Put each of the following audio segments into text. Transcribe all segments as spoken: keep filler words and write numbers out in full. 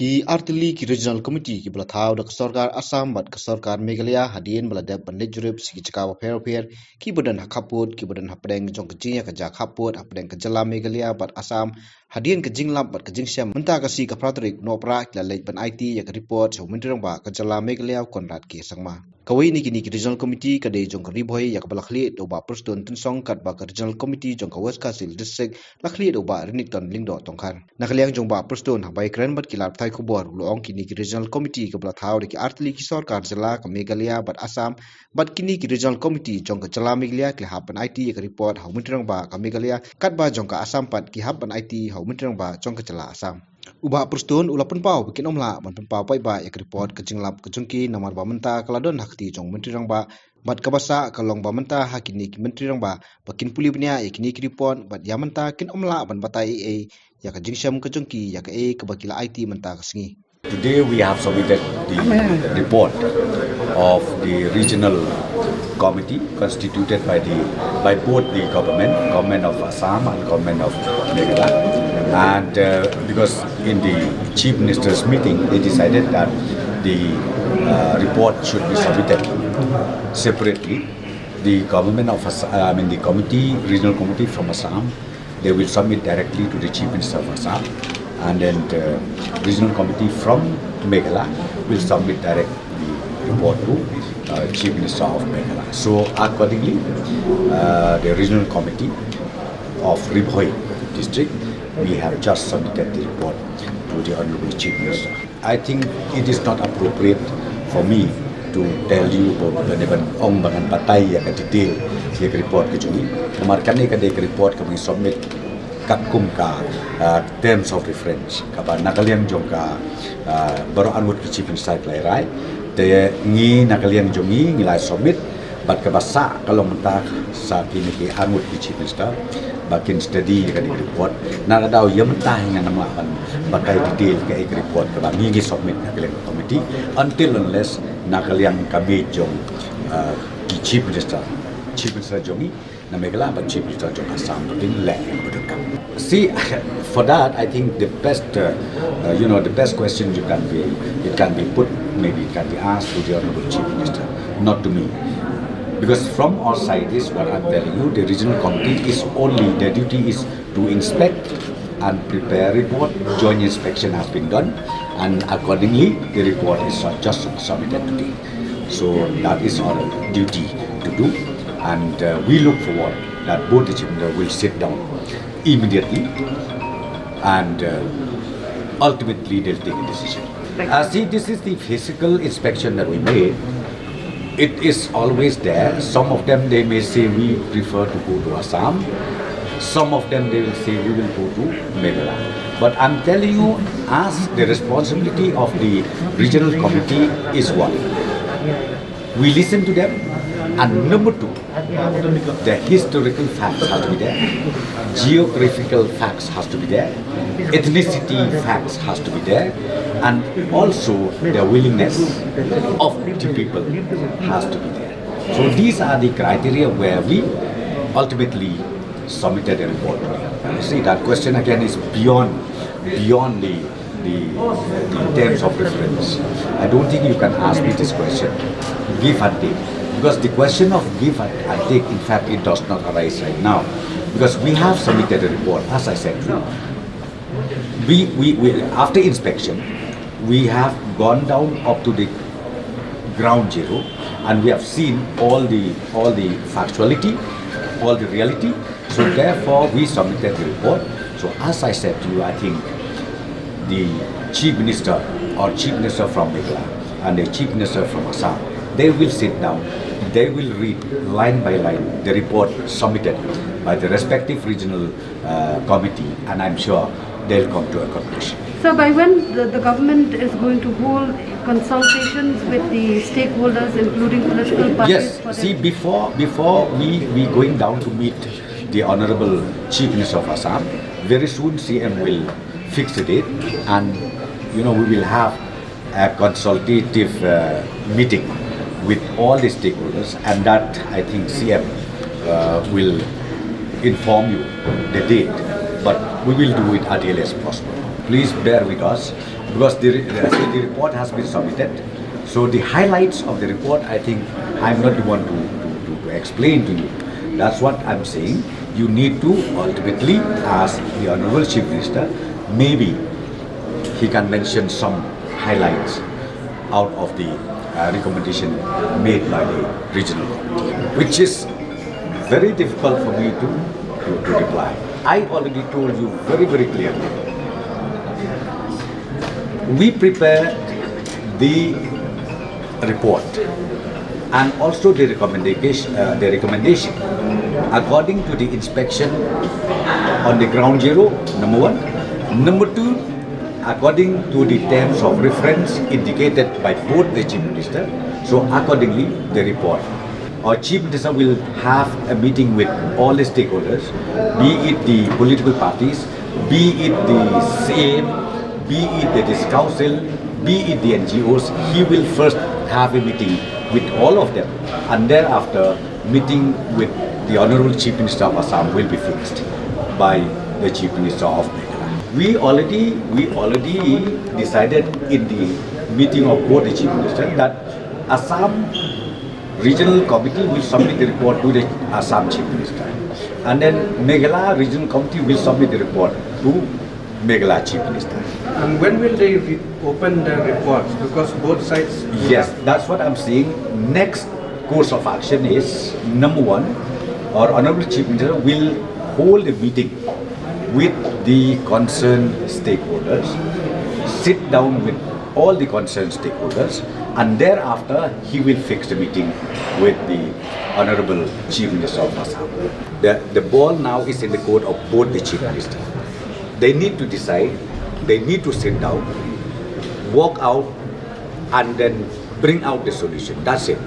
Ki artylli ki Regional Committee kiba la thaw da ka sorkar Assam bad ka sorkar Meghalaya hadien ba la dep ban leit jurip sha ki jaka bapher bapher kiba don ha khappud, kiba don hapdeng jong ka jingïakajia khappud hapdeng ka jylla Meghalaya bad Assam. Hadien ka jinglap bad ka jingshem mynta ka sngi ka phra tarik Nohprah ki la leit ban aiti ïa ka report sha u Myntri Rangbah ka jylla Meghalaya u Conrad K Sangma. Kawei na kine ki Regional Committee ka dei jong ka Ri Bhoi ïa kaba la khlieh da u Bah Prestone Tynsong, katba ka Regional Committee jong ka West Khasi Hills District la khlieh da u Bah Renikton Lyngdoh Tongkhar. Na ka liang jong u Bah Prestone, haba ïakren bad ki lad pathai khubor, u la ong kine ki Regional Committee kaba la thaw da ki artylli ki sorkar jylla ka Meghalaya bad Assam bad kine ki Regional Committee jong ka jylla Meghalaya ki la hap ban aiti ïa ka report ha u Myntri Rangbah ka Meghalaya, katba jong ka Assam pat ki hap ban aiti ha u Myntri Rangbah jong ka jylla Assam. U Bah Prestone u la pynpaw ba kin ym lah ban pynpaw paidbah ïa ka report ka jinglap ka jong ki, namar ba mynta ka la don ha kti jong u Myntri Rangbah. Bad kaba sah ka long ba mynta ha kine ki Myntri Rangbah ba kin pule bniah ïa kine ki report, bad ïa mynta kin ym lah ban batai ei ei ïa ka jingshem ka jong ki ïa kaei kaba ki la aiti mynta ka sngi. Today we have submitted the report of the regional committee constituted by the, by both the government, government of Assam and government of Meghalaya. And, uh, because in the Chief Minister's meeting, they decided that the, uh, report should be submitted separately. The government of Assam, I mean the committee, regional committee from Assam, they will submit directly to the Chief Minister of Assam, and then the regional committee from Meghalaya will submit direct the report to, uh, Chief Minister of Meghalaya. So accordingly, uh, the regional committee of Ri Bhoi district, we have just submitted the report to the Honorable Chief Minister. I think it is not appropriate for me to tell you about, ban ong ba ngan batai ïa ka detail ïa ka report ka jong ngi. Namar kane ka dei ka report kaba ngi submit katkum ka, uh, terms of reference kaba na ka liang jong ka, uh, baroh arngut ki Chief Minister ki la rai. Te ngi na ka liang jong ngi ngi la submit, bad kaba sah ka long mynta sha kine ki arngut ki Chief Minister ba kin study ïa kane ka report. Na ka daw ïa mynta hi ngan ym lah ban batai detail kaei ka report kaba ngi ngi submit na ka liang ka committee, until unless na ka liang ka mei jong, uh, ki Chief Minister, Chief Minister jong ngi na Meghalaya bad Chief Minister jong Assam ba kin leh ïa kaba donkam. See, for that, I think the best, uh, uh, you know, the best question you can be, it can be put, maybe it can be asked to the Honorable Chief Minister, not to me. Because from our side is what I'm telling you, the regional committee is only, their duty is to inspect and prepare report. Joint inspection has been done, and accordingly, the report is just submitted today. So that is our duty to do, and, uh, we look forward that both the Chief Minister will sit down immediately, and, uh, ultimately they'll take a decision. Uh, see, this is the physical inspection that we made. It is always there. Some of them, they may say, "We prefer to go to Assam." Some of them, they will say, "We will go to Meghalaya." But I'm telling you, as the responsibility of the regional committee is one. We listen to them, and number two, the historical facts has to be there, geographical facts has to be there, ethnicity facts has to be there, and also the willingness of the people has to be there. So these are the criteria where we ultimately submitted a report. You see, that question again is beyond, beyond the, the, the terms of reference. I don't think you can ask me this question. Give and take. Because the question of give and take, in fact, it does not arise right now. Because we have submitted a report, as I said to you. We, we, we, after inspection, we have gone down up to the ground zero, and we have seen all the, all the factuality, all the reality. So therefore, we submitted the report. So as I said to you, I think the Chief Minister or Chief Minister from Meghalaya and the Chief Minister from Assam, they will sit down. They will read line by line the report submitted by the respective regional, uh, committee, and I'm sure they'll come to a conclusion. So by when the, the government is going to hold consultations with the stakeholders, including political parties? Yes, for see, before, before we, we going down to meet the Honorable Chief Minister of Assam, very soon C M will fix a date, and, you know, we will have a consultative, uh, meeting with all the stakeholders, and that, I think, C M, uh, will inform you the date, but we will do it as early as possible. Please bear with us. Because the, re- the, the report has been submitted. So the highlights of the report, I think I'm not the one to, to, to, to explain to you. That's what I'm saying. You need to ultimately ask the Honorable Chief Minister. Maybe he can mention some highlights out of the uh, recommendation made by the regional committee, which is very difficult for me to, to, to reply. I already told you very, very clearly. We prepare the report and also the recommendation, uh, the recommendation according to the inspection on the ground zero, number one. Number two, according to the terms of reference indicated by both the Chief Minister, so accordingly the report. Our Chief Minister will have a meeting with all the stakeholders, be it the political parties, be it the C M, be it the district council, be it the N G Os. He will first have a meeting with all of them, and thereafter meeting with the Honorable Chief Minister of Assam will be fixed by the Chief Minister of Meghalaya. We already, we already decided in the meeting of both the Chief Minister that Assam Regional Committee will submit the report to the Assam Chief Minister, and then Meghalaya Regional Committee will submit the report to Meghalaya Chief Minister. And when will they reopen the reports? Because both sides. Yes, that's what I'm saying. Next course of action is, number one, our Honorable Chief Minister will hold a meeting with the concerned stakeholders, sit down with all the concerned stakeholders, and thereafter he will fix the meeting with the Honorable Chief Minister of Assam. The, the ball now is in the court of both the Chief Minister. They need to decide, they need to sit down, walk out, and then bring out the solution. That's it.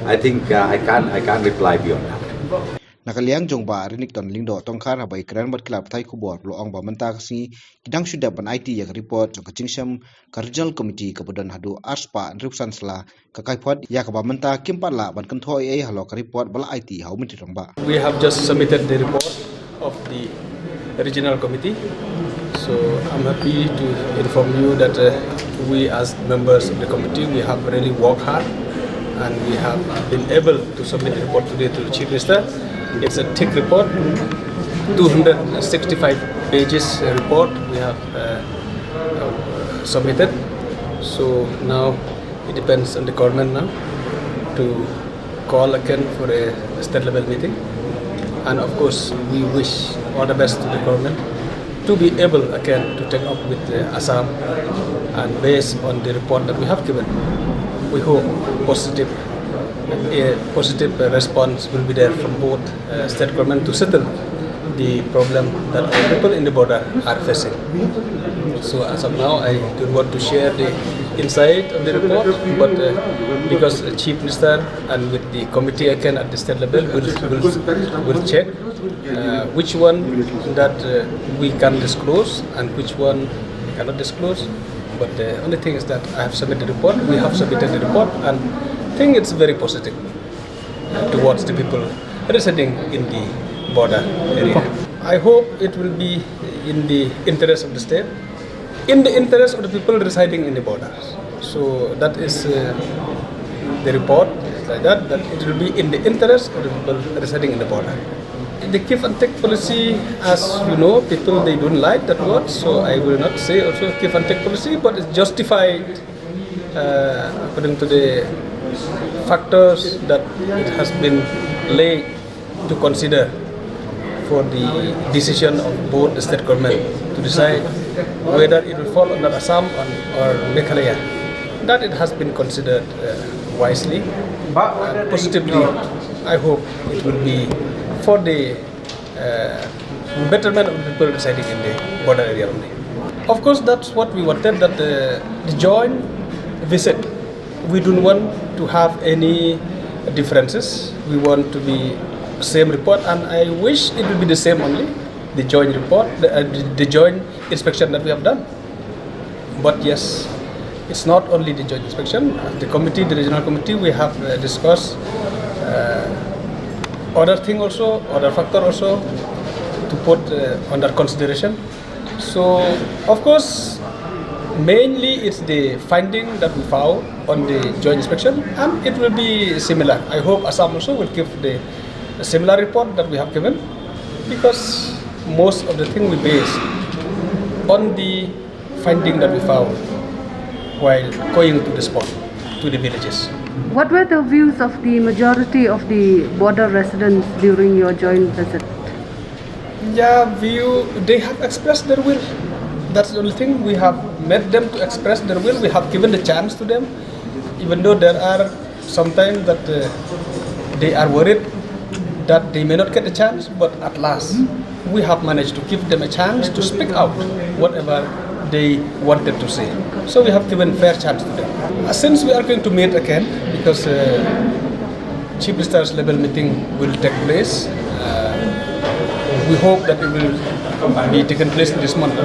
I think uh, I can't I can't reply beyond that. Na ka liang jong Bah Renikton Lyngdoh Tongkhar haba ïakren bad ki lad pathai khubor, u la ong ba mynta ka sngi ki dang shu dep ban aiti ïa ka report jong ka jingshem ka Regional Committee kaba don haduh arspah hynriewphew san sla, ka kaiphod ïa kaba mynta kim pat lah ban kynthoh ei ei halor ka report ba la aiti ha u Myntri Rangbah. We have just submitted the report of the regional committee. So I'm happy to inform you that uh, we, as members of the committee, we have really worked hard and we have been able to submit the report today to the Chief Minister. It's a thick report, two hundred sixty-five pages uh, report we have uh, uh, submitted. So now it depends on the government now to call again for a state level meeting. And of course, we wish all the best to the government to be able again to take up with uh, Assam. And based on the report that we have given, we hope positive, a positive response will be there from both uh, state government to settle the problem that our people in the border are facing. So as of now, I don't want to share the insight of the report, but uh, because the Chief Minister and with the committee again at the state level will, will, will check uh, which one that uh, we can disclose and which one we cannot disclose. But the only thing is that I have submitted the report, we have submitted the report, and I think it's very positive towards the people residing in the border area. I hope it will be in the interest of the state, in the interest of the people residing in the border. So that is uh, the report, like that, that it will be in the interest of the people residing in the border. The give and take policy, as you know, people they don't like that word, so I will not say also give and take policy, but it's justified uh, according to the factors that it has been laid to consider for the decision of both the state government to decide whether it will fall under Assam or, or Meghalaya. That it has been considered uh, wisely and positively. I hope it will be for the uh, betterment of the people residing in the border area only. Of course, that's what we wanted, that the, the joint visit, we don't want to have any differences. We want to be same report, and I wish it will be the same only, the joint report, the, uh, the, the joint inspection that we have done. But yes, it's not only the joint inspection. The committee, the regional committee, we have uh, discussed uh, other thing also, other factor also to put uh, under consideration. So, of course, Mainly, it's the finding that we found on the joint inspection, and it will be similar. I hope Assam also will give the similar report that we have given, because most of the thing we base on the finding that we found while going to the spot, to the villages. What were the views of the majority of the border residents during your joint visit? Yeah, view, they have expressed their will. That's the only thing. We have made them to express their will. We have given the chance to them, even though there are sometimes that uh, they are worried that they may not get the chance, but at last we have managed to give them a chance to speak out whatever they wanted to say. So we have given fair chance to them. Uh, since we are going to meet again, because uh, Chief Minister's level meeting will take place, uh, we hope that it will be taken place this month.